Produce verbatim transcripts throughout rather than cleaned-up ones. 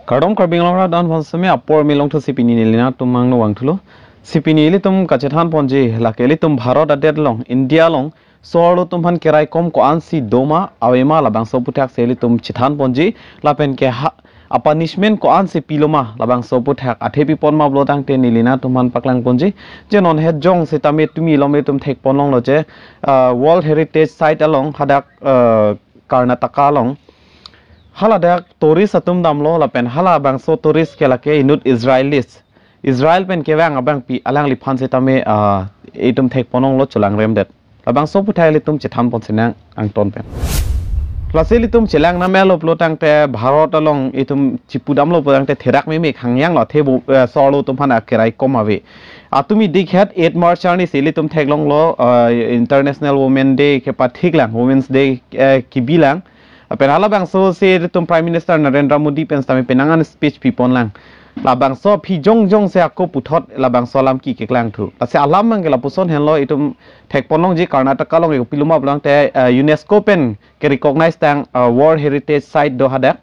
Kardom Karbi Anglong arat an, aphan seme apor milong thu si pini neli nangtum angno vangthulo. Si pini ilitum kachethan ponji lake ilitum Bharat adet along, India along, so-arlo atum aphan keraikom ko-ansi doma, avema, labangso aphuthak si ilitum chethan ponji, lapen ke ha, a-punishment ko-ansi piloma, labangso aphuthak athe pi pon ma pulo tangte neli nangtum aphan paklang ponji. Je non het jongsi tame tumi lom ilitum thek pon longlo je, ah, World Heritage Site along hadak, ah, Karnataka along haladak tourist atum damlo lapen halabangso tourist ke lake inut Israelis. Israel pen kevang abangpi alangliphan sitame, ah, itum thek pon longlo, cholangrem det. Labangso aphuthak ilitum chethan ponsi nang angton pen. Lasi ilitum chelang nam elo pulo tangte Bharat along itum chipu damlo pulo tangte therak meme khangyang lo athe bo, eh, so-arlo atum aphan akeraikom ave. Atumi dikhet eight March arni si ilitum theklonglo, eh, International Women Day kepathik lang, Women's Day, eh, kebi lang. Lapen halabangso si ilitum Prime Minister Narendra Modi pen sitame penang an speech pi pon lang. Labangso aphi jongjong si ako puthot labangso alam ke keklangthu. Lasi alam abangke lapuson henlo, itum thek pon longji Karnataka along eko piloma pulo tangte, eh, UNESCO pen ke-recognize tang, eh, World Heritage Site do hadak.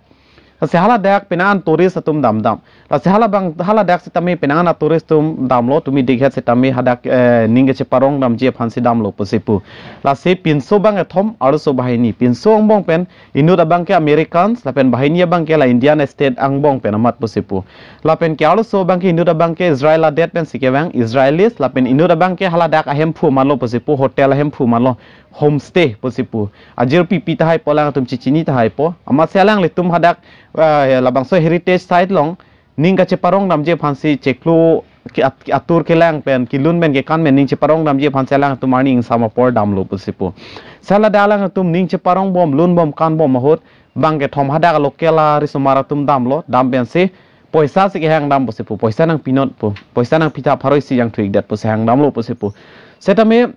Lasi haladak penang an tourist atum damdam. Lasi halabang, haladak sitame penang an a-tourist atum damlo, tumi dikhet sitame hadak, eh, ning kacheparong damji aphansi damlo pusi pu. Lasi pinso abang kethom, arloso banghini. Pinso angbong pen inut abangke Americans, lapen banghini abangke la Indian state angbong pen amat pusi pu. Lapen ke arloso abangke inut abangke Israel adet pensi kevang, Israelis, lapen inut abangke haladak ahemphu malo pusi pu, hotel ahemphu malo, homestay pusi pu. Ajir pipi tahai po, alangtum chechini tahai po. Amatsi alanglitum hadak, eh, labangso heritage site along ning kacheparong damji aphansi chiklo ke at-, atur kelang pen, kelun pen kekan pen ning cheparong damji aphansi alangtum arni ingsam apor damlo pusi pu. Lasi haladak alangtum ning cheparong bom, lun bom, kan bom ahut, bang kethom hadak local arisomar atum damlo, dam pensi poisa si kehang dam pusi pu, poisa nangpi non pu, poisa nangpi tha, pharo isi jangthu-ik det pusi hang damlo pusi pu. Sitame,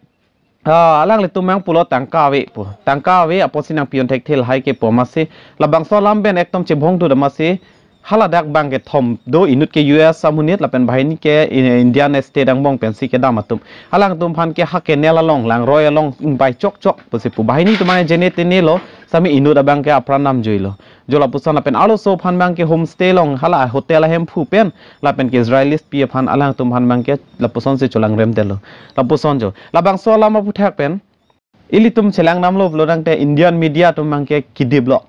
ah, alanglitum abang pulo tangka ave pu. Tangka ave apotsi nangpi-un thekthe lahai ke pu amatsi. Labangso alam pen ekdom chebhong tu amatsi. Haladak bang kethom do, inut ke U S amonit lapen banghini ke in-, Indian state angbong pensi kedam atum. Alangtum aphan ke ha canal along, langroi along ingbai chokchok pusi pu. Banghini atum abang jene tene lo, sitame inut abangke apran damjuilo. Jo lapuson lapen arloso aphan abangke homestay along hala hotel ahemphu pen, lapen ke Israelis pi aphan, alangtum aphan abangke lapusonsi cholangrem detlo. Lapuson jo. Labangso alam aphuthak pen ilitum chelang damlo pulo tangte Indian media atum abangke kedip lo.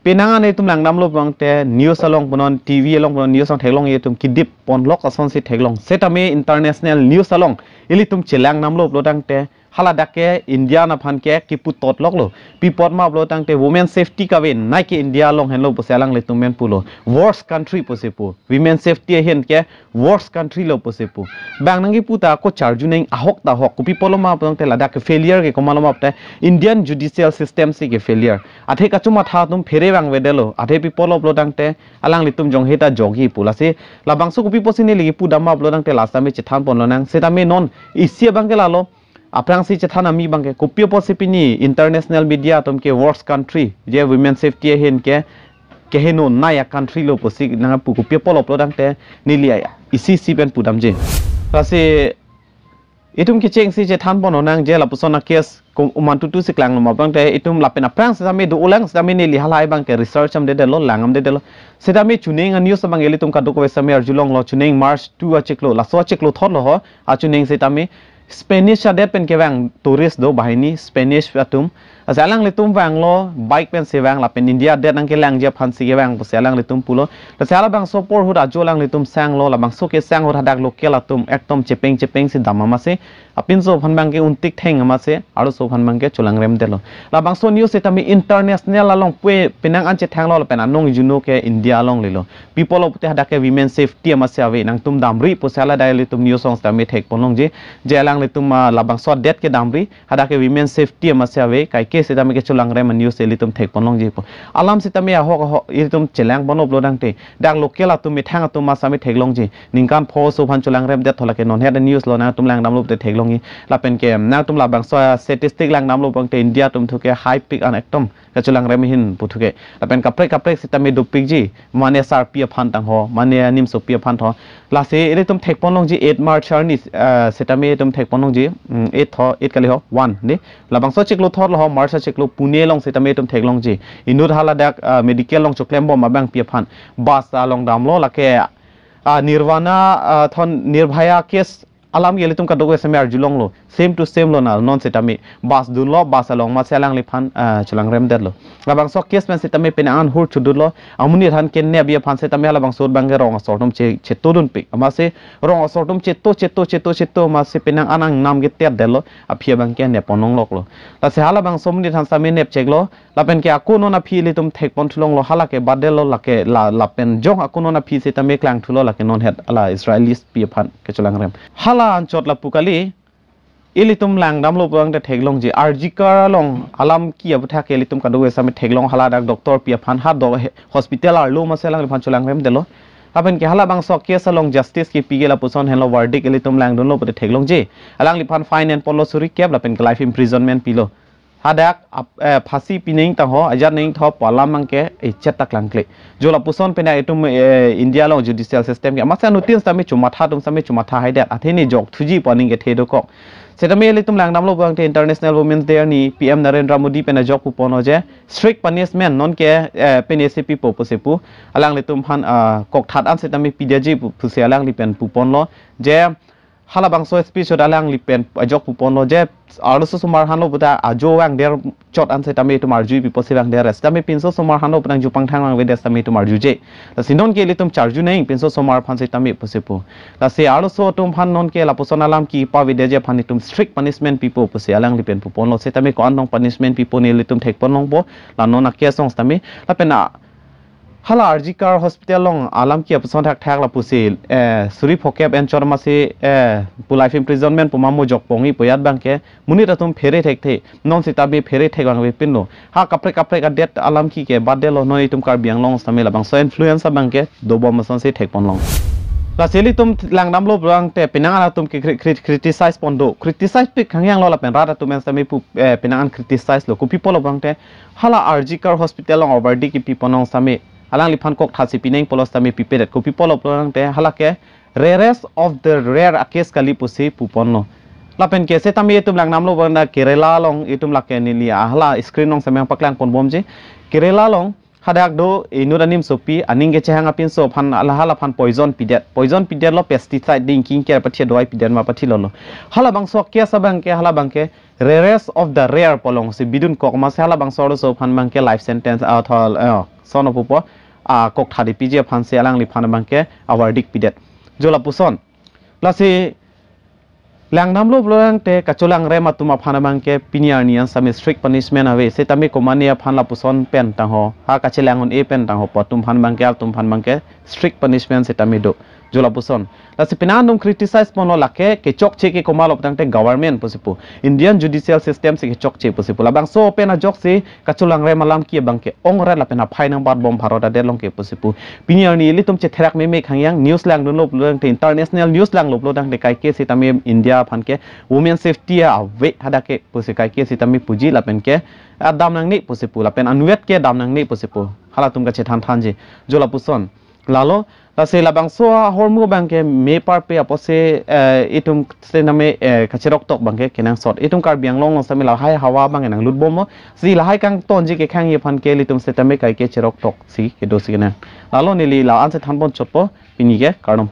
Penang an itum lang damlo pulo tangte news along punon, T V along punon, news along theklong itum kedip ponlok asonsi theklong. Sitame international news along ilitum chelang damlo pulo tangte haladak ke India aphan ke kipu totloklo. Pi apot ma pulo tangte women safety kave nai ke India along henlo pusi alanglitum pen pulo. Worst country pusi pu. Women safety ahin ke worst country lo pusi pu. Bang nangkipu ta ko charju neng ahok ta ahok. Kopi apotlo ma pulo tangte ladak ke failure ke komatlo ma pulo tangte Indian judicial system si ke failure. Athe kachomatha atum phere vangvedetlo. Athe pi apotlo pulo tangte alanglitum jonghe ta jokji pu. Lasi labangso kopi apotsi neli kipu dam ma pulo tangte last time chethan ponlonang. Sitame non isi abangke lalo. Aphrangsi chethan ami abangke kopi apotsi pini international media atum ke worst country, je women safety ahin ke keheno nai a-country lo pusi nangpu, kopi apotlo pulo tangte neli ai isi isi pen pudamji. Lasi itum kechengsi chethan ponlonang je lapuson a-case ko-, komantutu si klanglo ma pulo tangte itum lapen aphrang sitame do-olang sitame neli halahai abangke research damdedetlo, lang damdedetlo. Sitame chuning a-news abang ilitum kadokave sitame arjulonglo, chuning March two achiklo, laso achiklo thotlo ho, achuning sitame Spanish adet pen kevang tourist do banghini, Spanish atum. Lasi alanglitum vanglo, bike pensi vang, lapen India adet nangkelangji aphansi kevang pusi alanglitum pulo. Lasi halabangso apor ahut ajo alanglitum sanglo, labangso kesang ahut hadak local atum ekdom chepeng chepengsi dam amatsi, apinso aphan abangke un-tik theng amatsi, arloso aphan abangke cholangrem detlo. Labangso news sitame international along pue penang an chethanglo lapen anong juno ke India along lelo. Pi apotlo pute hadak ke women safety amatsi ave, nangtum damri pusi hala daily tum news along sitame thek ponlongji. Je alanglitum, ah, labangso adet ke damri, hadak ke women safety amatsi ave, kaike sitame ke cholangrem a-news ilitum thek ponlongji pu. Alam sitame ahok ahok ilitum chelang ponlo pulo tangte dak local atum methang atum ma sitame theklongji. Ningkan pho oso aphan cholangrem det tho, lake non het a-news lo, nangtum lang damlo pute theklongji. Lapen ke nangtum labangso statistic lang damlo pulo tangte India atum thu ke hai-pik an ekdom kacholangrem ahin pu thu ke. Lapen kaprek kaprek sitame dopikji, mane sarpi aphan tangho, mane nimsopi aphan tho. Lasi ilitum thekpon longji eight March arni, eh, setame itum thekpon longji, mm, eight ho, eight kali ho, one, ne? Labangso chiklo thot lo ho, March chiklo Pune along setame itum theklongji. Inut haladak, ah, medical along choklem bom abangpi aphan. Bus along damlo lake, ah, Nirvana, ah, thon Nirbhaya case alam ke ilitum kadokave setame arjulonglo. Same to same lo na non setame. Bus dunlo, bus along masi alangliphan, ah, cholangrem detlo. Labangso case pen setame penang an hur chudutlo. Amonit aphan kenep aphan setame halabangso abangke rong asor atum che, chetodunpik. Amatsi rong asor atum cheto, cheto, cheto, cheto. Amatsi penang an angnam ketet detlo. Aphi abangke neppon longloklo. Lasi halabangso amonit aphan setame nepcheklo. Lapen ke ako non aphi ilitum thekpon thulonglo, hala ke bat detlo lake la, lapen jong ako non aphi setame klang thulo lake non het hala Israelis pi aphan kecholangrem. Hala anchot lapu kali, ilitum langdamlo pulote theklongji R G Kar along alam ki aputhak ke ilitum kadokave setame theklong, haladak doctor pi aphan ha do he, hospital arlo masi alangliphan cholangrem detlo. Lapen ke halabangso case along justice kepi ke lapuson henlo verdict ilitum langdunlo pute theklongji. Alangliphan fine enponlo suri kep lapen ke life imprisonment pilo. Hadak ap-, eh, phasi pineng tangho, ajat neng tho pu alam abangke, eh, chet ta klangkle. Jo lapuson pen itum, eh, India along judicial system ke. Amatsi anuttin setame chomatha atum setame chomatha haidet. Athe ne jok thuji pu aning kethe dokok. Setame ilitum langdamlo pulote International Women's Day arni P M Narendra Modi pen ajok puponlo je strict punishment non ke, eh, pen isi pipo pusi pu. Alanglitum aphan, ah, kokthat an setame pidetji pu, pusi alangli pen puponlo. Je halabangso speech ahut alangli pen ajok puponlo je arloso osomar aphanlo puta ajo vangder chot an setame itum arjui pipo si vangder setame pinso osomar aphanlo puta jupang thang vangvedet setame itum arjuje. Lasi non ke ilitum charju neng pinso osomar aphan setame pusi pu. Lasi arloso atum aphan non ke lapuson alam ki pavedetji aphan itum strict punishment pipo pusi alangli pen puponlo setame ko-an long punishment pipo ne ilitum thekpon longpo. La non a case along setame lapen a hala R G Kar hospital along alam ki apuson thakthak lapusi, eh, suri phokep enchot masi, eh, pu life imprisonment pu ma mo jok pongji pu ajat abangke monit atum phere thekthe, non setame phere thek vangve pinlo. Ha kaprek kaprek adet alam ki ke bat detlo, non itum Karbi Anglong setame labangso influence abangke dobom asonsi thekpon long. Lasi ilitum langdamlo pulote penang an atum ke cri-, cri-, criticize pon do. Criticize pik hangyanglo lapen rat atum setame pu, eh, penang an criticize lo. Kopi pulo pulote hala R G Kar hospital along verdict kepipon along setame alangliphan kokthat si pineng pulo setame pipedet. Kopi pulo pulote hala ke rarest of the rare a case kali pusi puponlo. Lapen ke setame itum langdamlo pulote Kerala along itum lake neli hala screen along setame paklang ponbomji. Kerala along hadak do inut animsopi aning kechehang apinso aphan hala, hala aphan poison pidet. Poison pidetlo, pesticide ding king care pathi dawai pidet ma pathilolo. Halabangso case abangke, halabangke rarest of the rare pu alongsi bidunkok, amatsi halabangso arloso aphan abangke life sentence athol, eh, sono pupo, ah, kokthat piji aphansi alangliphan abangke a verdict pidet. Jo lapuson. Lasi langdamlo pulote kacholangrem atum aphan abangke pini arni an setame strict punishment ave. Setame komane aphan lapuson pen tangho, ha kachelang un-e pen tangho pu atum aphan abangke, atum aphan abangke strict punishment setame do. Jo lapuson. Lasi penang an atum criticize ponlo lake kechokche ke komatlo pulote government pusi pu. Indian judicial system si kechokche pusi pu. Labangso pen ajoksi kacholangrem alam ki abangke ongret lapen aphai nangbatbom Bharat adet along ke pusi pu. Pini arni ilitum chetherak memek hangyang news langdunlo pulote, international news langlo pulote kaike setame India aphan ke women safety ave hadak ke pusi kaike setame puji lapen ke, ah, dam nangne pusi pu lapen anvet ke dam nangne pusi pu. Halatum kachethan thanji. Jo lapuson. Lalo, lasi labangso ahormu abangke me parpe apotsi, eh, itum setame, eh, kacheroktok abangke kenangsot. Itum Karbi Anglong along setame lahai hawa abangke nanglutbomlo. Si lahai kangtonji kekhangji aphan ke ilitum setame kaike cheroktoksi kedosi kenang. Lalo neli la-ansi thanpon chotpo, pini ke kardom.